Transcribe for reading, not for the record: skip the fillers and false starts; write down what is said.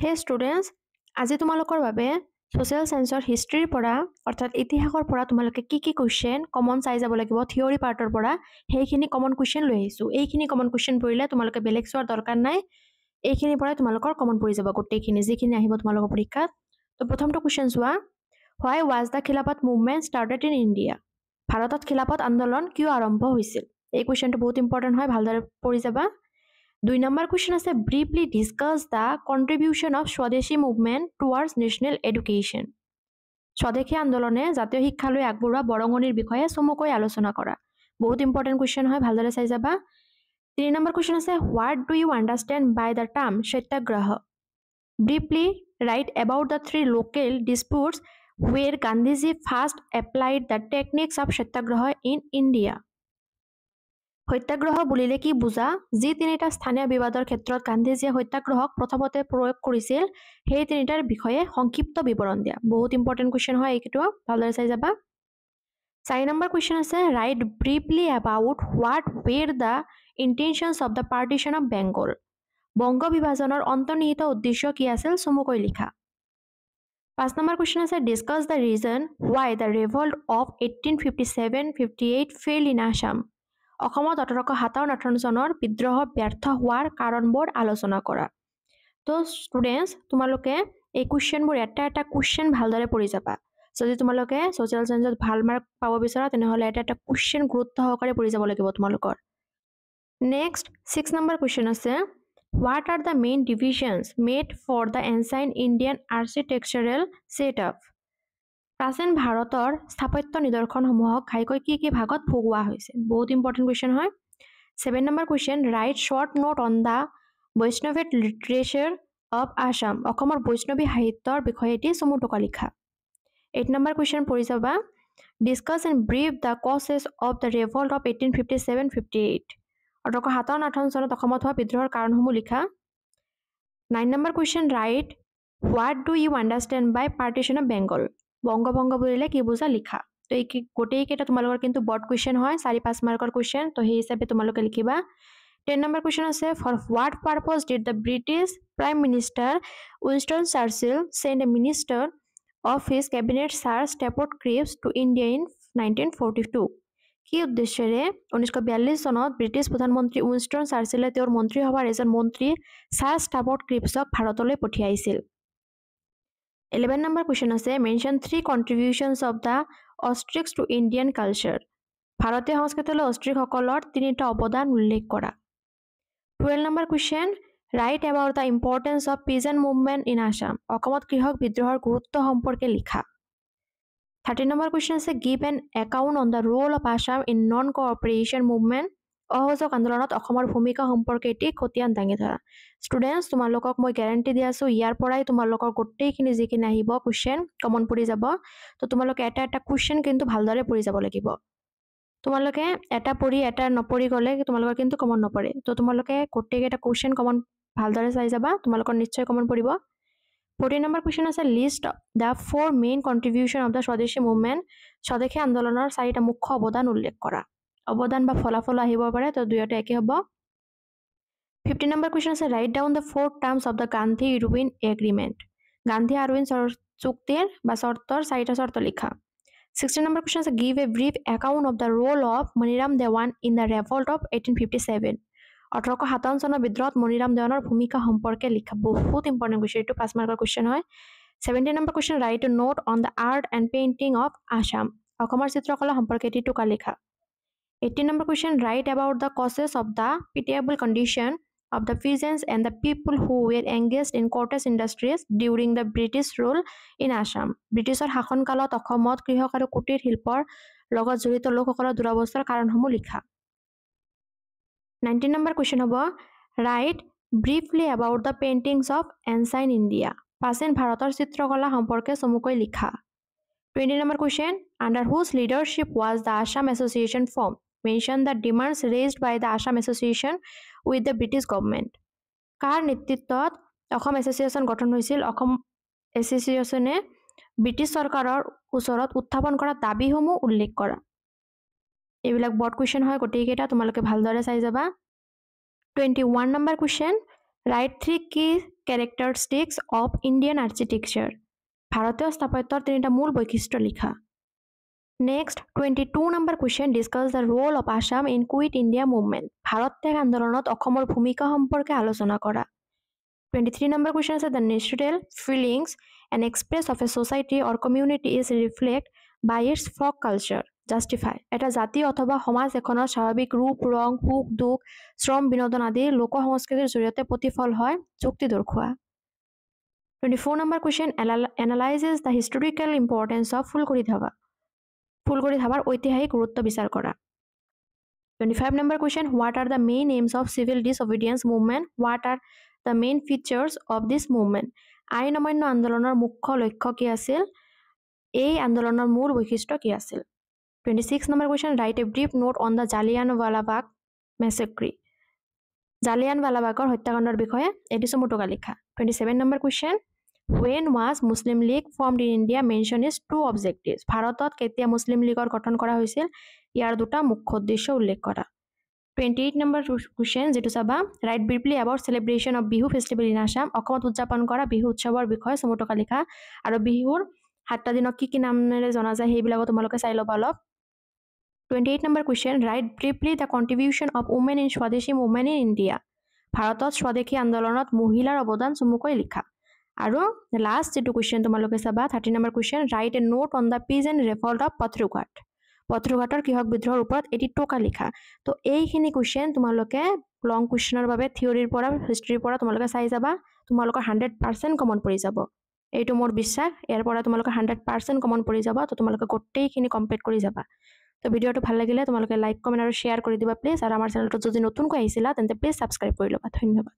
হে ষ্টুডেণ্টছ, আজি তোমালোকৰ বাবে ছ'চিয়েল ছায়েন্সৰ হিষ্ট্ৰীৰ পৰা, অৰ্থাৎ ইতিহাসৰ পৰা তোমালোকে কি কি কুৱেশ্যন কমন চাই যাব লাগিব থিয়ৰী পাৰ্টৰ পৰা, সেইখিনি কমন কুৱেশ্যন লৈ আহিছোঁ। এইখিনি কমন কুৱেশ্যন পঢ়িলে তোমালোকে বেলেগ চোৱাৰ দৰকাৰ নাই, এইখিনিৰ পৰাই তোমালোকৰ কমন পৰি যাব গোটেইখিনি যিখিনি আহিব তোমালোকৰ পৰীক্ষাত। তো প্ৰথমটো কুৱেশ্যন চোৱা, Why was the Khilafat Movement started in India? ভাৰতত খিলাফত আন্দোলন কিয় আৰম্ভ হৈছিল? এই কুৱেশ্যনটো বহুত ইম্পৰ্টেণ্ট হয়, ভালদৰে পঢ়ি যাবা। দুই নম্বৰ কুৱেশ্যন আছে, Briefly discuss the contribution of Swadeshi Movement towards national education. স্বদেশী আন্দোলনে জাতীয় শিক্ষালৈ আগবঢ়োৱা বৰঙণিৰ বিষয়ে চমুকৈ আলোচনা কৰা। বহুত ইম্পৰ্টেণ্ট কুৱেশ্যন হয়, ভালদৰে চাই যাবা। তিনি নম্বৰ কুৱেশ্যন আছে, What do you understand by the term Satyagraha? Briefly write about the three local disputes where Gandhiji first applied the techniques of Satyagraha in India. সত্যাগ্ৰহ বুলিলে কি বুজা? যি তিনিটা স্থানীয় বিবাদৰ ক্ষেত্ৰত গান্ধীজীয়ে সত্যাগ্ৰহক প্ৰথমতে প্ৰয়োগ কৰিছিল, সেই তিনিটাৰ বিষয়ে সংক্ষিপ্ত বিৱৰণ দিয়া। বহুত ইম্পৰ্টেণ্ট কুৱেশ্যন হয় এইটো, ভালদৰে চাই যাবা। চাৰি নম্বৰ কুৱেশ্যন আছে, Write briefly about what were the intentions of the partition of Bengal. Banga বিভাজনৰ অন্তৰ্নিহিত উদ্দেশ্য কি আছিল চমুকৈ লিখা। পাঁচ নম্বৰ কুৱেশ্যন আছে, Discuss the reason why the revolt of 1857-58 fail in Assam. অসমত 1857-58 চনৰ বিদ্ৰোহ ব্যৰ্থ হোৱাৰ কাৰণবোৰ আলোচনা কৰা। তো ষ্টুডেণ্টছ, তোমালোকে এই কুৱেশ্যনবোৰ এটা এটা কুৱেশ্যন ভালদৰে পঢ়ি যাবা। যদি তোমালোকে ছ'চিয়েল চায়েন্সত ভাল মাৰ্ক পাব বিচৰা, তেনেহ'লে এটা এটা কুৱেশ্যন গুৰুত্ব সহকাৰে পঢ়ি যাব লাগিব তোমালোকৰ। নেক্সট ছিক্স নম্বৰ কুৱেশ্যন আছে, What are the main divisions made for the ancient Indian architectural set up? প্ৰাচীন ভাৰতৰ স্থাপত্য নিদৰ্শনসমূহক ঘাইকৈ কি কি ভাগত ভগোৱা হৈছে? বহুত ইম্পৰ্টেণ্ট কুৱেশ্যন হয়। Seven number question, write short note on the Vaishnavite literature of Assam. অসমৰ বৈষ্ণৱী সাহিত্যৰ বিষয়ে এটি চমু টোকা লিখা। এইট নম্বৰ কুৱেশ্যন পঢ়ি যাবা, Discuss and brief the causes of the revolt of 1857-58. 1857-58 চনত অসমত হোৱা বিদ্ৰোহৰ কাৰণসমূহ লিখা। Nine number question, write what do you understand by partition of Bengal? বংগভংগ বুলিলে কি বুজা লিখা। তো এই গোটেইকেইটা তোমালোকৰ কিন্তু বৰ্ড কুৱেশ্যন হয়, 4-5 মাৰ্কৰ কুৱেশ্যন, তো সেই হিচাপে তোমালোকে লিখিবা। 10 নম্বৰ কুৱেশ্যন আছে, For what purpose did the British Prime Minister Winston Churchill send a minister of his cabinet, Sir Stafford Cripps, to India in 1942? কি উদ্দেশ্যেৰে 1942 চনত ব্ৰিটিছ প্ৰধানমন্ত্ৰী উইনষ্টন চাৰ্চিলে তেওঁৰ মন্ত্ৰীসভাৰ এজন মন্ত্ৰী ছাৰ ষ্টাফৰ্ড ক্ৰিপছক ভাৰতলৈ পঠিয়াইছিল? 11 নম্বৰ কুৱেশ্যন আছে, Mention three contributions of the Austrics to Indian culture. ভাৰতীয় সংস্কৃতিলৈ অষ্ট্ৰিকসকলৰ তিনিটা অৱদান উল্লেখ কৰা। 12 number question, write about the importance of peasant movement in Assam. অসমত কৃষক বিদ্ৰোহৰ গুৰুত্ব সম্পৰ্কে লিখা। 13 নম্বৰ কুৱেশ্যন আছে, Give an account on the role of Assam in Non Cooperation Movement. অসহযোগ আন্দোলনত অসমৰ ভূমিকা সম্পৰ্কে এটি খতিয়ান দাঙি ধৰা। ষ্টুডেণ্টছ, তোমালোকক মই গেৰাণ্টি দি আছোঁ, ইয়াৰ পৰাই তোমালোকৰ গোটেইখিনি যিখিনি আহিব কুৱেশ্যন কমন পৰি যাব। তো তোমালোকে এটা এটা কুৱেশ্যন কিন্তু ভালদৰে পঢ়ি যাব লাগিব। তোমালোকে এটা পঢ়ি এটা নপঢ়ি গ'লে তোমালোকৰ কিন্তু কমন নপৰে। তো তোমালোকে গোটেইকেইটা কুৱেশ্যন কমন ভালদৰে চাই যাবা, তোমালোকৰ নিশ্চয় কমন পৰিব। 14 নম্বৰ কুৱেশ্যন আছে, List the four main contribution of the Swadeshi Movement. স্বদেশী আন্দোলনৰ চাৰিটা মুখ্য অৱদান উল্লেখ কৰা। অৱদান বা ফলাফল আহিব পাৰে, তো দুয়োটা একে হ'ব। 15 নম্বৰ কুৱেশ্যন আছে, Write down the four terms of the Gandhi Irwin Agreement. Gandhi Irwin চুক্তিৰ বা চৰ্তৰ চাৰিটা চৰ্ত লিখা। 16 নম্বৰ কুৱেশ্যন আছে, Give a brief account of the role of Maniram Dewan in the revolt of 1857. 1857 চনৰ বিদ্ৰোহত মণিৰাম দেৱানৰ ভূমিকা সম্পৰ্কে লিখা। বহুত ইম্পৰ্টেণ্ট কুৱেশ্যন এইটো, 5 মাৰ্কৰ কুৱেশ্যন হয়। 17 number question, write note on the art and painting of Assam. অসমৰ চিত্ৰকলা সম্পৰ্কে এটি টোকা লিখা। 18 number question, write about the causes of the pitiable condition of the peasants and the people who were engaged in cottage industries during the British rule in Assam. ব্ৰিটিছৰ শাসনকালত অসমত কৃষক আৰু কুটীৰ শিল্পৰ লগত জড়িত লোকসকলৰ দুৰৱস্থাৰ কাৰণসমূহ লিখা। 19 নম্বৰ কুৱেশ্যন হ'ব, Write briefly about the paintings of ancient India. প্ৰাচীন ভাৰতৰ চিত্ৰকলা সম্পৰ্কে চমুকৈ লিখা। 20 number question, under whose leadership was the Assam Association formed? Mention the demands raised by the Assam Association with the British government. কাৰ নেতৃত্বত Assam association গঠন হৈছিল? Assam এছ'চিয়েশ্যনে British চৰকাৰৰ ওচৰত উত্থাপন কৰা দাবীসমূহ উল্লেখ কৰা। এইবিলাক বৰ্ড কুৱেশ্যন হয় গোটেইকেইটা, তোমালোকে ভালদৰে চাই যাবা। 21 number question, Write three key characteristics of Indian architecture. ভাৰতীয় স্থাপত্যৰ তিনিটা মূল বৈশিষ্ট্য লিখা। Next 22 number question, discuss the role of Assam in Quit India Movement. Bharat ত্যাগ আন্দোলনত অসমৰ ভূমিকা সম্পৰ্কে আলোচনা কৰা। 23 নম্বৰ কুৱেশ্যন আছে, the natural feelings and express of a society or community is reflect by its folk culture. Justify. এটা জাতি অথবা সমাজ এখনৰ স্বাভাৱিক ৰূপ, ৰং, সুখ দুখ, শ্ৰম, বিনোদন আদি লোক সংস্কৃতিৰ জৰিয়তে প্ৰতিফল হয়, যুক্তি দৰ্শোৱা। 24 number question, analyses the historical importance of Phulguri Dhawa. Phulguri ধাবাৰ ঐতিহাসিক গুৰুত্ব বিচাৰ কৰা। 25 number question, what are the main aims of civil disobedience movement? What are the main features of this movement? আইন অমান্য আন্দোলনৰ মুখ্য লক্ষ্য কি আছিল? এই আন্দোলনৰ মূল বৈশিষ্ট্য কি আছিল? 26 number question, write a brief note on the Jallianwala Bagh massacre. জালিয়ানৱালাবাগৰ হত্যাকাণ্ডৰ বিষয়ে এটি চমুটোকা লিখা। 27 number question, when was Muslim League formed in India? Mention its two objectives. ভাৰতত কেতিয়া মুছলিম লীগৰ গঠন কৰা হৈছিল? ইয়াৰ দুটা মুখ্য উদ্দেশ্য উল্লেখ কৰা। 28 নম্বৰ কুৱেশ্যন যিটো চাবা, write briefly about celebration of Bihu festival in Assam. অসমত উদযাপন কৰা বিহু উৎসৱৰ বিষয়ে চমুটোকা লিখা আৰু বিহুৰ 7টা দিনক কি কি নামেৰে জনা যায় সেইবিলাকো তোমালোকে চাই ল'বা অলপ। 28 number question, write briefly the contribution of women in Swadeshi movement in India. ভাৰতত স্বদেশী আন্দোলনত মহিলাৰ অৱদান চমুকৈ লিখা। আৰু লাষ্ট যিটো কুৱেশ্যন তোমালোকে চাবা, 30 number question, write a note on the peasant revolt of Patharughat. পথৰুঘাটৰ কৃষক বিদ্ৰোহৰ ওপৰত এটি টোকা লিখা। তো এইখিনি কুৱেশ্যন তোমালোকে লং কুৱেশ্যনৰ বাবে থিয়ৰীৰ পৰা, হিষ্ট্ৰীৰ পৰা তোমালোকে চাই যাবা, তোমালোকৰ 100% কমন পৰি যাব। এইটো মোৰ বিশ্বাস, ইয়াৰ পৰা তোমালোকে 100% কমন পৰি যাব। তো তোমালোকে গোটেইখিনি কমপ্লিট কৰি যাবা। তো ভিডিঅ'টো ভাল লাগিলে তোমালোকে লাইক, কমেণ্ট আৰু শ্বেয়াৰ কৰি দিবা প্লিজ। আৰু আমাৰ চেনেলটোত যদি নতুনকৈ আহিছিলা তেন্তে প্লিজ ছাবস্ক্ৰাইব কৰি ল'বা। ধন্যবাদ।